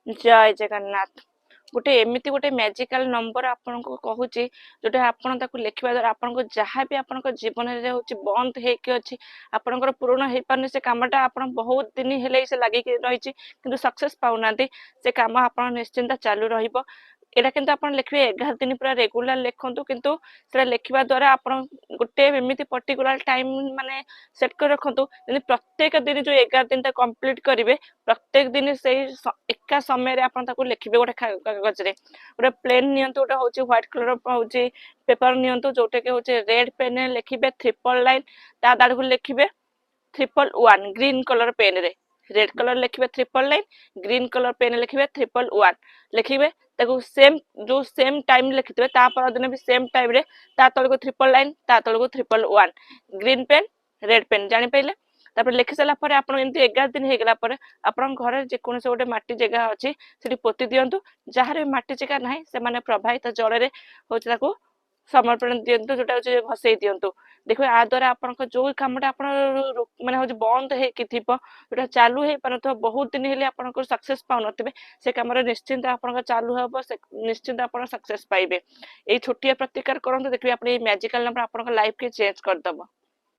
ଜୟ ଜଗନ୍ନାଥ। ଗୋଟେ ଏମିତି ଗୋଟେ ମ୍ୟାଜିକାଲ ନମ୍ବର ଆପଣଙ୍କୁ କହୁଛି, ଯୋଉଟା ଆପଣ ତାକୁ ଲେଖିବା ଦ୍ୱାରା ଆପଣଙ୍କୁ ଯାହା ବି ଆପଣଙ୍କ ଜୀବନରେ ହେଉଛି ବନ୍ଦ ହେଇକି ଅଛି, ଆପଣଙ୍କର ପୂରଣ ହେଇପାରୁନି, ସେ କାମଟା ଆପଣ ବହୁତ ଦିନ ହେଲେ ସେ ଲାଗିକି ରହିଛି କିନ୍ତୁ ସକ୍ସେସ୍ ପାଉନାହାନ୍ତି, ସେ କାମ ଆପଣ ନିଶ୍ଚିନ୍ତ ଚାଲୁ ରହିବ। ଏଇଟା କିନ୍ତୁ ଆପଣ ଲେଖିବେ 11 ଦିନ ପୁରା ରେଗୁଲାର ଲେଖନ୍ତୁ। କିନ୍ତୁ ସେଟା ଲେଖିବା ଦ୍ୱାରା ଆପଣ ଗୋଟେ ଏମିତି ପର୍ଟିକୁଲାର ଟାଇମ ମାନେ ସେଟ୍ କରି ରଖନ୍ତୁ, ଯେମିତି ପ୍ରତ୍ୟେକ ଦିନ ଯୋଉ 11 ଦିନଟା କମ୍ପ୍ଲିଟ କରିବେ, ପ୍ରତ୍ୟେକ ଦିନ ସେଇ ଏକା ସମୟରେ ଆପଣ ତାକୁ ଲେଖିବେ ଗୋଟେ କାଗଜରେ। ଗୋଟେ ପ୍ଲେନ୍ ନିଅନ୍ତୁ, ଗୋଟେ ହଉଛି ହ୍ୱାଇଟ କଲର ହଉଛି ପେପର ନିଅନ୍ତୁ, ଯୋଉଟାକି ହଉଛି ରେଡ୍ ପେନ୍ ଲେଖିବେ 999, ତା ଦାଢ଼କୁ ଲେଖିବେ 111 ଗ୍ରୀନ୍ କଲର ପେନ୍ରେ। ରେଡ୍ କଲର ଲେଖିବେ 999, ଗ୍ରୀନ୍ କଲର ପେନ୍ ଲେଖିବେ 111 ଲେଖିବେ। ତାକୁ ସେମ୍ ଯୋଉ ସେମ୍ ଟାଇମ୍ ଲେଖିଥିବେ, ତା ପରଦିନ ବି ସେମ୍ ଟାଇମ୍ରେ ତା ତଳକୁ 999, ତା ତଳକୁ 111, ଗ୍ରୀନ୍ ପେନ୍, ରେଡ୍ ପେନ୍, ଜାଣିପାରିଲେ? ତାପରେ ଲେଖି ସାରିଲା ପରେ ଆପଣ ଏମିତି 11 ଦିନ ହେଇଗଲା ପରେ ଆପଣଙ୍କ ଘରେ ଯେକୌଣସି ଗୋଟେ ମାଟି ଜାଗା ଅଛି, ସେଠି ପୋତି ଦିଅନ୍ତୁ। ଯାହାର ବି ମାଟି ଜାଗା ନାହିଁ, ସେମାନେ ପ୍ରବାହିତ ଜଳରେ ହଉଛି ତାକୁ ସମର୍ପଣ ଦିଅନ୍ତୁ, ଯୋଉଟା ହଉଛି ଭସେଇ ଦିଅନ୍ତୁ। ଦେଖିବେ ଆ ଦ୍ୱାରା ଆପଣଙ୍କ ଯୋଉ କାମଟା ଆପଣ ମାନେ ହଉଛି ବନ୍ଦ ହେଇକି ଥିବ, ଯୋଉଟା ଚାଲୁ ହେଇପାରୁନଥିବ, ବହୁତ ଦିନ ହେଲେ ଆପଣଙ୍କର ସକ୍ସେସ୍ ପାଉନଥିବେ, ସେ କାମରେ ନିଶ୍ଚିନ୍ତ ଆପଣଙ୍କ ଚାଲୁ ହବ, ସେ ନିଶ୍ଚିନ୍ତ ଆପଣ ସକ୍ସେସ୍ ପାଇବେ। ଏଇ ଛୋଟିଆ ପ୍ରତିକାର କରନ୍ତୁ, ଦେଖିବେ ଆପଣ ଏଇ ମ୍ୟାଜିକାଲ ନମ୍ବର ଆପଣଙ୍କ ଲାଇଫ କି ଚେଞ୍ଜ କରିଦବ।